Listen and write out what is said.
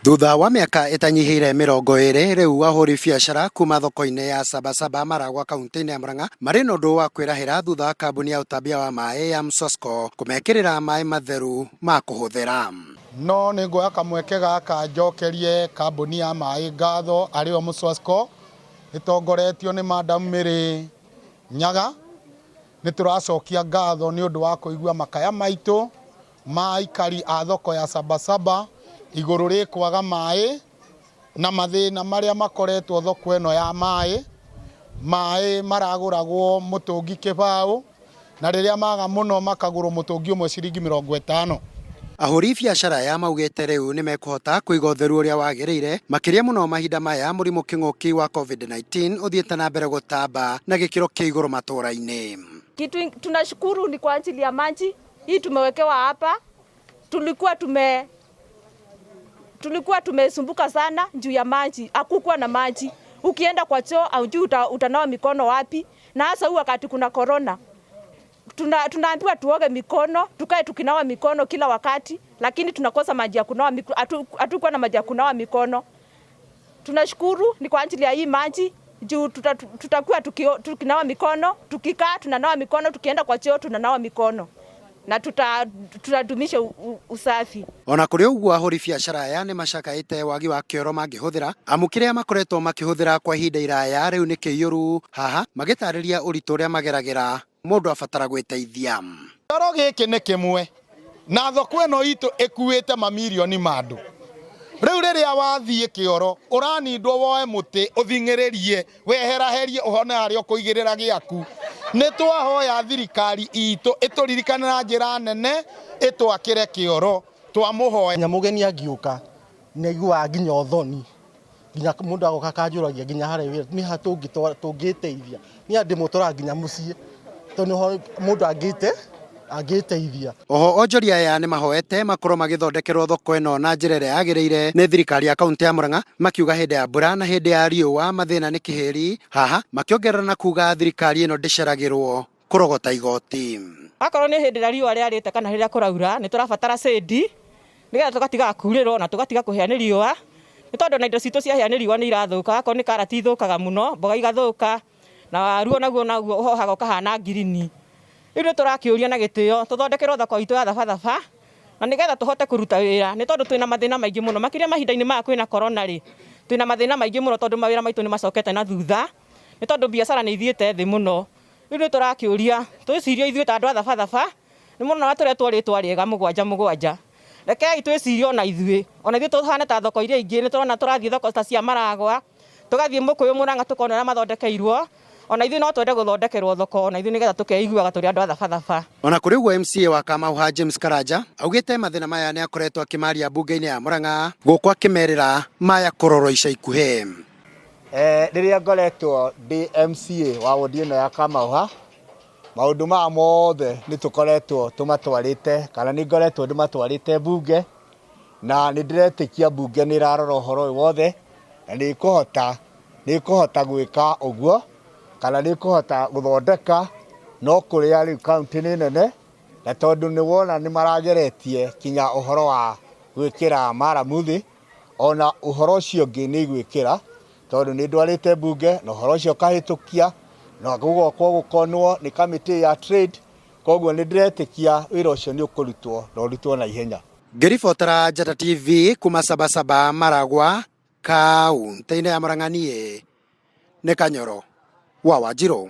Thutha wa mĩaka ĩtanyihĩire 20 rĩu ahũri biacara kuma thoko-inĩ ya Sabasaba Maragwa kaunti-inĩ ya Murang'a marĩ na ũndũ wa kwĩrahĩra thutha wa kambuni ya ũtambia wa maĩ ya Msosco kũmekĩrĩra maĩ matheru ma kũhũthĩra. No nĩ nguoya kamweke gaka njokerie kambuni ya maĩ ngatho arĩo Msosco ĩtongoretio nĩ Madam Mary Nyaga. Nĩ tũracokia ngatho nĩ ũndũ wa kũigua makaya maitũ ma aikari a thoko ya Sabasaba igũrũ rĩ kwaga maĩ na mathĩna marĩa makoretwo thoko ĩno ya maĩ. Maĩ maragũragwo mũtũngi kĩbaũ na rĩrĩa maga mũno makagũrwo mũtũngi ũmwe ciringi 50. Ahũri biacara aya maugĩte rĩu nĩ mekũhota kũiga ũtheru ũrĩa wagĩrĩire makĩria mũno mahinda maya mũrimũ kĩng'ũki wa COVID-19 ũthiĩte na mbere gũtamba na gĩkĩro kĩa igũrũ matũra-inĩ. Kitu tunashukuru ni kwa ajili ya maji hii tumewekewa hapa. Tulikuwa tumesumbuka sana juu ya maji, hakukuwa na maji. Ukienda kwa choo haujui utanawa mikono wapi, na hasa huu wakati kuna corona tunaambiwa tuoge mikono, tukae tukinawa mikono kila wakati, lakini tunakosa maji ya kunawa hatukuwa na maji ya kunawa mikono. Tunashukuru ni kwa ajili ya hii maji juu tutakuwa tukinawa mikono, tukikaa tunanawa mikono, tukienda kwa choo tunanawa mikono na tutadumisha usafi. Ona kũrĩ ũguo ahũri biacara aya nĩ macakaĩte wagi wa kĩoro mangĩhũthĩra amu kĩrĩa makoretwo makĩhũthĩra kwa ihinda iraya rĩu nĩ kĩiyũru haha magĩtarĩria ũritũ ũrĩa mageragĩra mũndũ abatara gwĩteithia. Kĩoro gĩkĩ nĩ kĩmwe na thoko ĩno itũ ĩkuĩte mamirioni ma andũ. Rĩu rĩrĩa wathiĩ kĩoro ũranindwo woe mũtĩ ũthing'ĩrĩrie weheraherie ũhone harĩa ũkũigĩrĩra gĩaku. Nĩ twahoya thirikari itũ ĩtũririkane na njĩra nene ĩtwakĩre kĩoro twamũhoya. Nginya mũgeni angĩũka nĩ aiguaga nginya ũthoni nginya mũndũ agoka akanjũragia nginya harĩa wĩra nĩ ha tũngĩteithia niĩ ndĩmũtwaraga nginya mũciĩ tondũ mũndũ angĩteithia. Oho onjoria aya nĩ mahoete makorwo magĩthondekerwo thoko ĩno na njĩra ĩrĩa yagĩrĩire nĩ thirikari ya kaunti ya Murang'a makiuga hĩndĩ ya mbura na hĩndĩ ya riũa mathĩna nĩ kĩhĩri haha makĩongerera na kuga thirikari ĩno ndĩceragĩrwo kũrogota igoti. Akorwo nĩ hĩndĩ ĩrĩa riũa rĩarĩte kana rĩrĩa kũraura nĩ tũrabatara shade nĩgetha tũgatiga kurĩrwo na tũgatiga kũhĩa nĩ riũa nĩ tondũ na indo citũ ciahĩa nĩ riũa nĩ irathũka. Akorwo nĩ karati ithũkaga mũno, mboga igathũka na waru onaguo naguo ũhohaga ũkahana ngirini. Rĩu nĩ tũrakĩũria na gĩtĩo tũthondekerwo thoko itũ ya Thabathaba na nĩgetha tũhote kũruta wĩra nĩ tondũ twĩna mathĩna maingĩ mũno makĩria mahinda-inĩ maya kwĩna corona rĩ twĩna mathĩna maingĩ mũno tondũ mawĩra maitũ nĩ macokete na thutha nĩ tondũ biacara nĩ ithiĩte thĩ mũno. Rĩu nĩ tũrakĩũria twĩcirie ithuĩ ta andũ a Thabathaba nĩ mũno tũretwo rĩtwa rĩega mũgwanja mũgwanja. Rekei twĩcirie ona ithuĩ tũhane ta thoko iria ingĩ nĩ tũrona tũrathiĩ thoko ta cia Maragwa tũgathiĩ Mũkũyũ Mũrang'a tũkona ũrĩa mathondekeirwo ona ithuĩ no twende gũthondekerwo thoko ona ithuĩ nĩgetha tũkeiguaga tũrĩ andũ a Thabathaba. Ona kũrĩ ũguo MCA wa Kamauha James Karanja augĩte mathĩna maya nĩ akoretwo akĩmaria mbunge-inĩ ya Murang'a gũkũ akĩmerĩra maya kũrorwo ica ikuhĩ. Rĩrĩa ngoretwo ndĩ MCA wa wodi ĩno ya Kamauha maũndũ maya mothe nĩ tũkoretwo tũmatwarĩte kana nĩ ngoretwo ndĩmatwarĩte mbunge na nĩ ndĩretĩkia mbunge nĩ ĩrarora ũhoro ũyũ wothe na nĩ ĩkũhota gwĩka ũguo kana nĩ ĩkũhota gũthondeka no kũrĩa rĩu kaunti nĩ nene na tondũ nĩ wona nĩ marageretie kinya ũhoro wa gwĩkĩra maramu thĩ ona ũhoro ũcio ũngĩ nĩ igwĩkĩra tondũ nĩ ndwarĩte mbunge na ũhoro ũcio ũkahĩtũkia na gũgokwo gũkonwo nĩ kamĩtĩ ya trade koguo nĩ ndĩretĩkia wĩra ũcio nĩ ũkũrutwo na ũrutwo na ihenya. Ngĩribotera Njata TV kuma Sabasaba Maragwa kaunti-inĩ ya Murang'a niĩ nĩ Kanyoro wa Wanjirũ.